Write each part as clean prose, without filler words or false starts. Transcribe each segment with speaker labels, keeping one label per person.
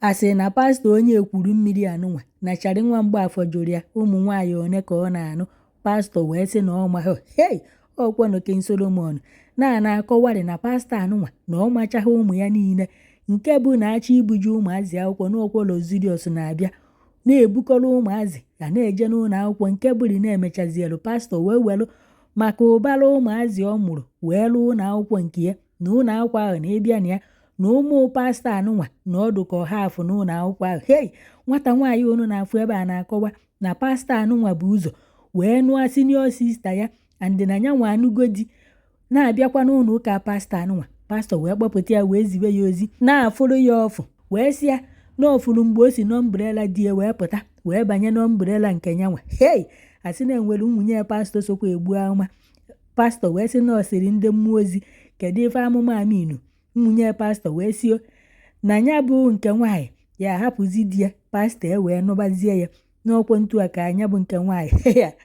Speaker 1: Asị na pastọ onye ekwuru mmiri anụnwa na Charị nwa Mgbafọ jụrụ ya ụmụ nwaanyị one ka ọ na-anụ. Pastọ wee sị na ọ maghị. Hei, ọkwanụ King Solomon na na-akọwarị na pastọ anụnwa na ọ machaghị ụmụ ya niile, nke bụ na achọ ibuje ụmụazị akwụkwọ n'ọkwa Luxurious na-abịa na-ebukọrọ ụmụazị ga na-eje n'ụlọ akwụkwọ, nke bụrụ na-emechazielu pastọ wee welụ maka ụbara ụmụazị ọ mụrụ wee lụọ ụlọ akwụkwọ nke ya. Na ụlọ akwụkwọ ahụ na ịbịa na ya na ụmụ pastọ anụnwa na ọdụ ka ọha afụ n'ụlọ akwụkwọ ahụ. Hei, nwata nwaanyị unu na-afụ ebe a na-akọwa na pastọ anụnwa bụ ụzọ wee nụọ senior sister ya, and na nyanwa anụgo di na-abịakwa n'ụlọ ụka pastọ anụnwa. Pastọ wee kpọpụta ya wee zibe ya ozi na-afụrụ ya ọfụ, wee sị ya na ọfụrụ mgbe o si n'umbrella di ya wee pụta wee banye n'umbrella nke nyanwa. Hei, asị na enwere nwunye pastọ sokwa egbu amụma. Pastọ wee sị na ọ sịrị ndị mmụọ ozi, kedu ife amụma aminu? Nwunye pastọ wee sio na ya bụ nke nwaanyị ya ahapụzi di ya, pastọ e wee nụbazie ya n'ọkwa ntu a ka anya bụ nke nwaanyị.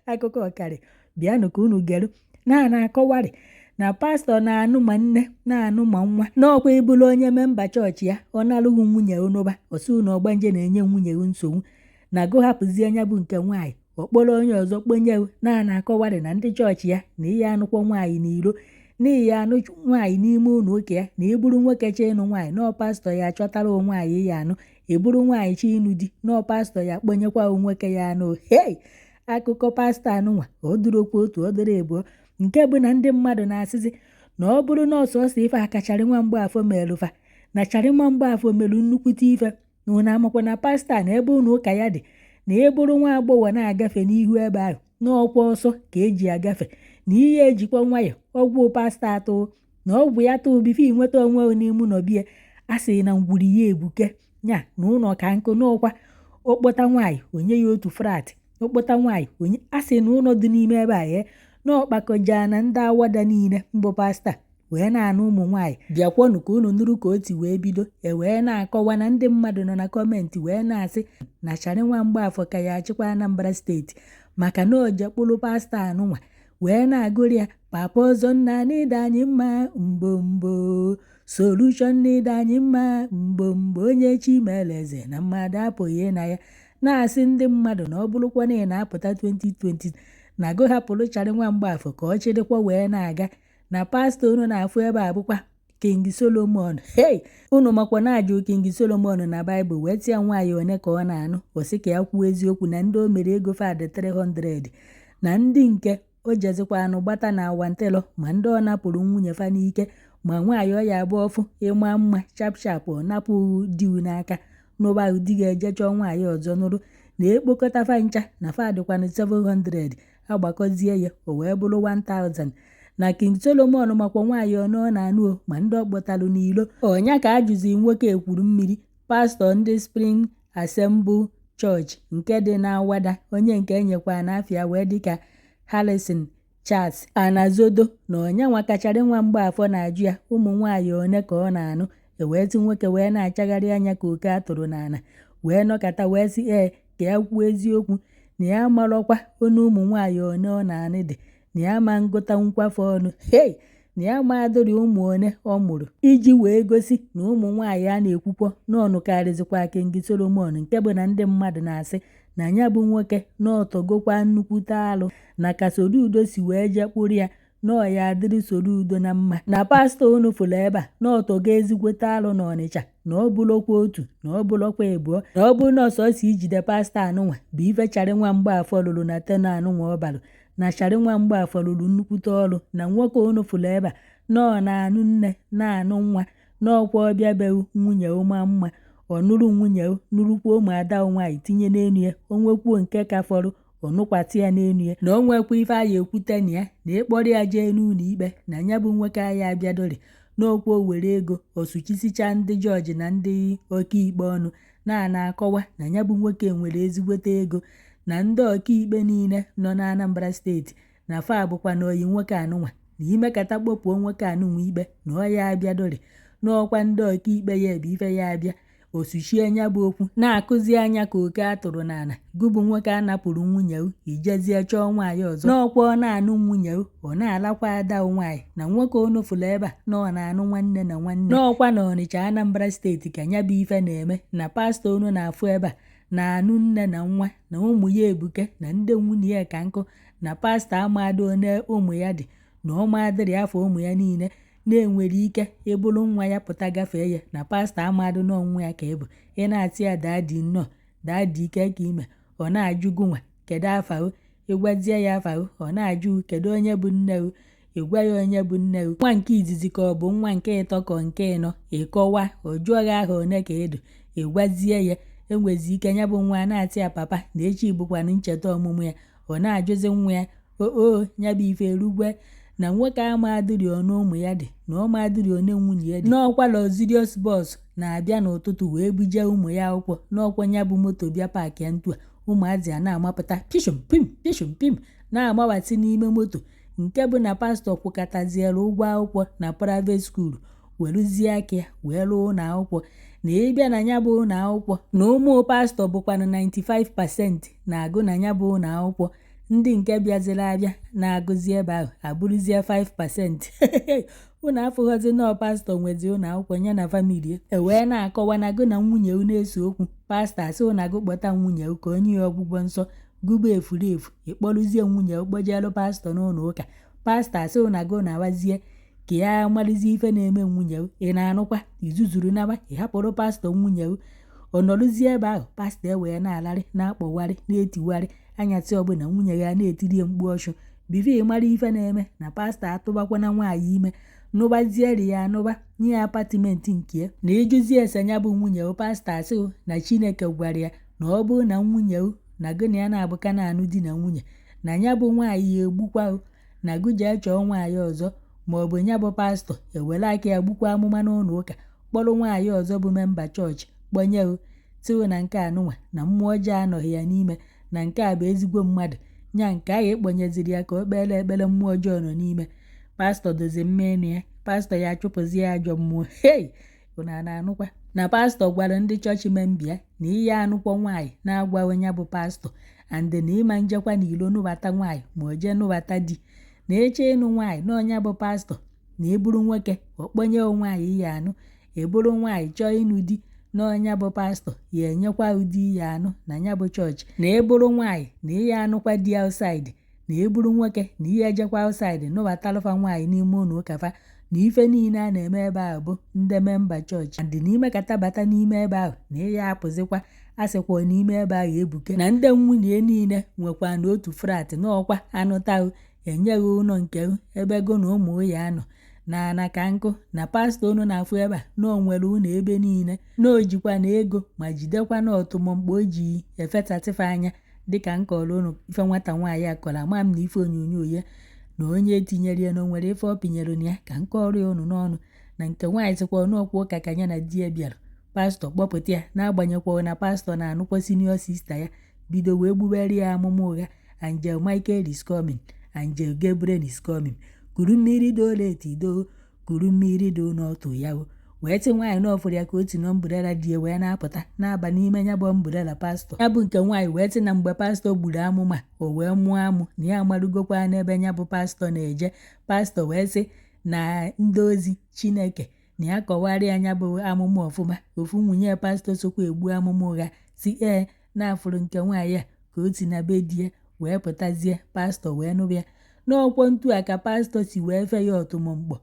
Speaker 1: Akụkọ ọkarị, bịanụ ka unu geru. Na na-akọwarị na pastọ na-anụ ma nne na-anụ ma nwa n'ọkwa ịbụrụ onye member chọọchị ya, ọ narụghị nwunye ụnụba ọsị na ọgbanje na-enye nwunye nsogbu na go hapụzie anya bụ nke nwaanyị, ọ kpọrọ onye ọzọ kponye. Na na-akọwarị na ndị chọọchị ya na ihe anụkwọ nwaanyị n'iro, n'ihi anụ nwaanyị n'ime ụlọ ụka ya, na ịbụrụ nwoke chọ ịnụ nwaanyị nọọ pastọ ya achọtara nwaanyị ya anụ, ịbụrụ nwaanyị chọ ịnụ di nọọ pastọ ya kponyekwa nwoke ya anụ. Hei, akụkọ pastọ anụnwa ọ dụrokwa otu ọ dụrụ ịbụọ, nke bụ na ndị mmadụ na-asịzi na ọ bụrụ na ọsọsọ ife aka Charị nwa Mgbafọ melụfa, na Charị nwa Mgbafọ melụ nnukwute ife na ụnụ amakwa na pastọ a na ebe ụlọ ụka ya dị na ịbụrụ nwa agbọghọ na-agafe n'ihu ebe ahụ n'ọkwa ọsọ ka eji agafe, na ihe ejikwa nwayọ ọgwụ pastọ atụ na ọgwụ ya tụ before inweta onwe n'ime ụlọ bie. A sị na ngwuri ya ebuke nya na ụlọ ka nkụ n'ọkwa okpota nwaanyị onye ya otu flat, okpota nwaanyị onye a sị na ụlọ dị n'ime ebe a ya na ọkpakọjaa na ndị awada niile mbụ pastọ wee na-anụ ụmụ nwaanyị. Bịakwanụ ka unu nụrụ ka o ti wee bido. E wee na-akọwa na ndị mmadụ nọ na comment wee na-asị na Charị nwa Mgbafọ ka ya achịkwa Anambra steeti maka na o je kpụrụ pastọ anụnwa wee na-agụrụ ya papa ọzọ nna n'ịda anyị mma mbombo solution n'ịda anyị mma mbombo onye chi mere eze na mmadụ apụghị na ya. Na-asị ndị mmadụ na ọ bụrụkwa na ị na-apụta 2020 na go hapụrụ Charị nwa Mgbafọ ka ọ chịrịkwa wee na-aga. Na pastọ unu na-afụ ebe a bụkwa King Solomon. Hei, unu makwa na-ajụ King Solomon na Baịbụl wee tịa nwaanyị one ka ọ na-anụ, ọ sị ka ya kwuo eziokwu na ndị o mere ego fadị 300, na ndị nke o jezikwa anụ gbata na awantịlọ, ma ndị ọ napụrụ nwunye fa n'ike, ma nwaanyị ọ ya abụ ọfụ ịma mma chap chap ọ napụ diu n'aka n'ụba ahụ di ga-eje chọọ nwaanyị ọzọ nụrụ, na ekpokọta fa ncha na fa dịkwanụ 700, agbakọzie ya o wee bụrụ 1000. Na King Solomon makwa nwaanyị one ọ na-anụ o, ma ndị ọ kpọtalụ n'ilo. Ọnya ka ajụzi nwoke ekwuru mmiri, pastọ ndị Spring Assembly Church nke dị n'Awada, onye nke enyekwa n'afịa wee dịka Harrison Charles Anazodo, na ọnyanwa ka Charị nwa Mgbafọ na-ajụ ya ụmụ nwaanyị one ka ọ na-anụ. Ewee tụ nwoke wee na-achagharị anya ka oke atụrụ n'ala wee nọkata wee sị ee ka ya kwuo eziokwu na ya amarọkwa onu ụmụ nwaanyị one ọ na-anụ dị, na ya ma ngụta nkwafe ọnụ. Hei, na ya ma adịrị ụmụ one ọ mụrụ iji wee gosi na ụmụ nwaanyị a na-ekwukwo n'ọnụ karịzikwa King Solomon, nke bụ na ndị mmadụ na-asị na ya bụ nwoke na ọtọgokwa nnukwute alụ, na ka Soludo si wee jee kpụrụ ya na ọ ya adịrị Soludo na mma. Na pastọ unu fụrụ ebe a na ọtọgo ezigbote alụ n'Ọnịcha, na ọ bụrụkwa otu na ọ bụrụkwa ịbụọ, na ọ bụrụ na ọsọsọ ijide pastọ anụnwa bụ ife Charị nwa Mgbafọ lụrụ na teno anụnwa ọ balụ, na Charị nwa Mgbafọ lụrụ nnukwute ọrụ. Na nwoke unu fụrụ ebe a na ọ na-anụ nne na-anụ nwa, n'ọkwa ọbịa bewu nwunye ụma mma, ọ nụrụ nwunye nụrụkwa ụmụada nwaanyị tinye n'enu ya, o nwekwuo nke ka fọrọ ọ nụkwata ya n'enu ya, na o nwekwa ife aya ekwute na ya na ịkpọrọ ya jee n'ụlọ ikpe na ya bụ nwoke aya abịadori n'okwu o were ego ọsụchisicha ndị jọji na ndị ọkaikpe ọnụ. Na na-akọwa na ya bụ nwoke nwere ezigbote ego, na ndị ọkaikpe niile nọ na Anambra steeti na fa bụkwa na oyi nwoke anụnwa, na imekata kpọpụo nwoke anụnwa ikpe na ọ ya abịadori n'ọkwa ndị ọkaikpe ya bụ ife ya abịa. Osuchie nya bụ okwu na-akụzi anya ka oke a tụrụ n'ala. Gụbụ nwoke a napụrụ nwunye, ijezie chọọ nwaanyị ọzọ. N'ọkwa ọ na-anụ nwunye, ọ na-alakwa ada nwaanyị na nwoke unu fụrụ ebe a na ọ na-anụ nwanne na nwanne. N'ọkwa na Ọnịcha, Anambra Steeti ka nya bụ ife na-eme, na pastọ unu na-afụ ebe a na-anụ nne na nwa na ụmụ ya ebuke na ndị nwunye ya ka nkụ, na pastọ amadị one ụmụ ya dị, na ụmụadịrị afọ ụmụ ya niile na-enwere ike ịbụrụ nwa ya pụta gafee ya, na pastọ amadụ n'ọnwa ya ka ịbụ. Ị na-atị ya daddy nnọọ, daddy ike ka ime, ọ na-ajụ gụnwa kedu afa o. Ịgwazie ya afa o, ọ na-ajụ kedu onye bụ nne o. Ịgwa ya onye bụ nne o, nwa nke izizi ka ọ bụ nwa nke ịtọ ka nke ịnọ. Ịkọwa, ọ jụọ gị aha one ka ịdụ. Ịgwazie ya. Enwezi ike ya bụ nwa na-atị ya papa na echi bụkwanụ ncheta ọmụmụ ya. Ọ na-ajụzi nwa ya oo, ya bụ ife erugwe na nwoke amadịrị one ụmụ ya dị, na ọmadịrị one nwunye ya dị. N'ọkwa luxurious bus na-abịa n'ụtụtụ wee buje ụmụ ya akwụkwọ. N'ọkwa ya bụ moto bịa park ya ntu a, ụmụazị a na-amapụta pishum pim pishum pim na-amawasị n'ime moto, nke bụ na pastọ kwụkọtaziere ụgwọ akwụkwọ na private school, weruzie aka ya wee rụọ ụlọ akwụkwọ. Na ịbịa na ya bụ ụlọ akwụkwọ, na ụmụ pastọ bụkwanụ 95% na-agụ na ya bụ ụlọ akwụkwọ. Ndị nke bịaziri abịa na-agụzi ebe ahụ abụrụzie 5%. Unu afụghọzi nọọ pastọ nwezi ụlọ akwụkwọ ya na family. E wee na-akọwa na gụ na nwunye na-ese okwu, pastọ asị na gụ kpọta nwunye ka onye ya ọgwụgwọ nsọ gụba efuru efu. Ịkpọrụzie nwunye kpọjelụ pastọ n'ụlọ ụka, pastọ asị na gụ na-awazie ka ya malizie ife na-eme nwunye. Ị na-anụkwa izuzuru naba, ị hapụrụ pastọ nwunye, ọ nọrụzie ebe ahụ. Pastọ e wee na-alarị, na-akpọwarị, na-etiwarị anyasị ọbụla, nwunye ya na-etiri mkpu ọchụ bife. Ịmara ife na-eme na pastọ atụbakwana nwaanyị ime, nụbazieri ya anụba, nye ya apartment nke ya. Na ịjụzie ese ya bụ nwunye, pastọ asị na Chineke gwara ya na ọ bụrụ na nwunye na gị na ya na-abụka na-anụ di na nwunye, na ya bụ nwaanyị ya egbukwa, na gụ jee chọọ nwaanyị ọzọ, ma ọ bụ ya bụ pastọ ewere aka ya gbukwa amụma n'ụlọ ụka, kpọrọ nwaanyị ọzọ bụ member chọọchị kpọnye o tịụ, na nke anụnwa na mmụọ ọjọọ anọghị ya n'ime, na nke a bụ ezigbo mmadụ nya nke ahụ ịkpọnyeziri ya ka o kpere ekpere, mmụọ ọjọọ nọ n'ime. Pastọ dozi mma ịnụ ya, pastọ ya achụpụzi ya ajọ mmụọ. Hei, unu a na-anụkwa na pastọ gwara ndị chọọchị member ya na ihe anụkwọ nwaanyị na-agwa onye bụ pastọ and na ịma njekwa na ilo nụbata nwaanyị ma o jee nụbata di, na eche ịnụ nwaanyị na onye bụ pastọ, na ịbụrụ nwoke ọkpọnye nwaanyị ya anụ, ịbụrụ nwaanyị chọọ ịnụ di na onye bụ pastọ ya enyekwa ụdị ya anụ na ya bụ chọọchị, na ịbụrụ nwaanyị na ihe anụkwa di outside, na ịbụrụ nwoke na ihe ejekwa outside nụbatalụfa nwaanyị n'ime ụlọ ụka fa, na ife niile a na-eme ebe ahụ bụ ndị member chọọchị and n'ime kata bata n'ime ebe ahụ na ihe apụzikwa. A sịkwa n'ime ebe ahụ ebuke na ndị nwunye niile nwekwa n'otu flat n'ọkwa anụtaghị enyeghị ụlọ nke ebe go na ụmụ ya anọ na ana ka nkụ. Na pastọ unu na-afụ ebe a na o nwere ụlọ ebe niile, na o jikwa na ego ma jidekwa na ọtụmọmkpọ o ji efesasịfa anya. Dịka m kọrọ unu ife nwata nwaanyị a kọrọ, ama m na ife onyonyo ya na onye tinyere ya na o nwere ife ọ pinyere na ya ka m kọrọ ya unu n'ọnụ. Na nke nwaanyị sịkwa ọnụọkwa ụka ka ya na di ya bịara, pastọ kpọpụta ya, n'agbanyeghị na pastọ na-anụkwa senior sister ya, bido wee gbubere ya amụma ụgha. Angel Michael is coming, Angel Gabriel is coming, kuru mmiri doo, kuru mmiri doo n'ọtụ ya o. Wee sị nwaanyị na ọfụrụ ya ka o si na umbrella di ya wee na-apụta na-aba n'ime ya bụ umbrella pastọ. Ya bụ nke nwaanyị wee sị na mgbe pastọ gburu amụma, o wee mụọ amụ na ya amarugokwa n'ebe ya bụ pastọ na-eje. Pastọ wee sị na ndị ozi Chineke na ya kọwara ya nya bụ amụma ọfụma. Ofu nwunye pastọ sokwa egbu amụma ụgha si ee na-afụrụ nke nwaanyị a ka o si na be di ya wee pụtazie, pastọ wee nụbịa ya n'ọkwọ ntu a ka pastọ si wee fe ya ọtụmọmkpọ.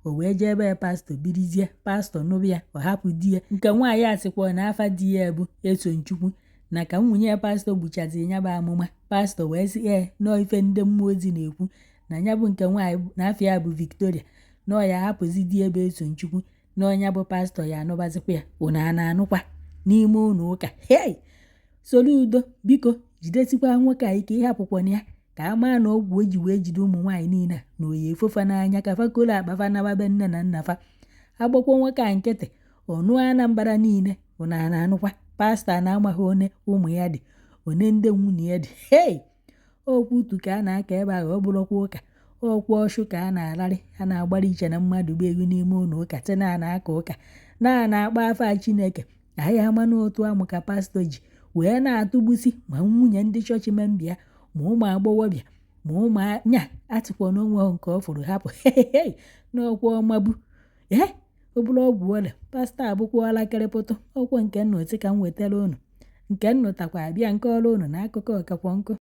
Speaker 1: O wee jee ebe pastọ birizie, pastọ nụbịa ya, ọ hapụ di ya. Nke nwaanyị a sịkwa na afa di ya bụ Esonchukwu, na ka nwunye pastọ gbuchaziri ya bụ amụma, pastọ wee sị ee nọọ ife ndị mmụọ ozi na-ekwu, na ya bụ nke nwaanyị na afọ ya bụ Victoria, na ọ ya hapụzi di ebe Esonchukwu, na ọnya bụ pastọ ya anụbazikwa ya. Unu a na-anụkwa n'ime ụlọ ụka. Hei, Soludo, biko jidesikwa nwoke a ike, ịhapụkwana ya ka a maa na ọgwụ o ji wee jide ụmụ nwaanyị niile a na oyi efofa n'anya ka fakolo akpa fa nawa be nne na nna fa. Agbakwa nwoke a nkịtị ọnụ Anambra niile. Unu a na-anụkwa pastọ a na-amaghị one ụmụ ya dị, one ndị nwunye ya dị. Hei, okwu utu ka a na-aka ebe ahụ, ọ bụrụkwa ụka ọkwa ọchụ ka a na-alarị a na-agbara iche na mmadụ bụ ego n'ime ụlọ ụka sị na a na-aka ụka na a na-akpọ afa Chineke. Anyị ama n'otu amụ ka pastọ ji wee na-atụgbusi ma nwunye ndị chọọchị member ya, ma ụmụ agbọghọbịa, ma ụmụ nya atịkwa na onwe nke ọ fụrụ hapụ n'ọkwa ọmabu. Ee, ọ bụrụ ọgwụ ọrịa, pastọ abụkwala kịrịpụtụ. Ọkwọ nke nnụ sị ka m wetara unu nke nnụtakwa abịa nke ọrụ unu na akụkọ ọkakwa nkụ.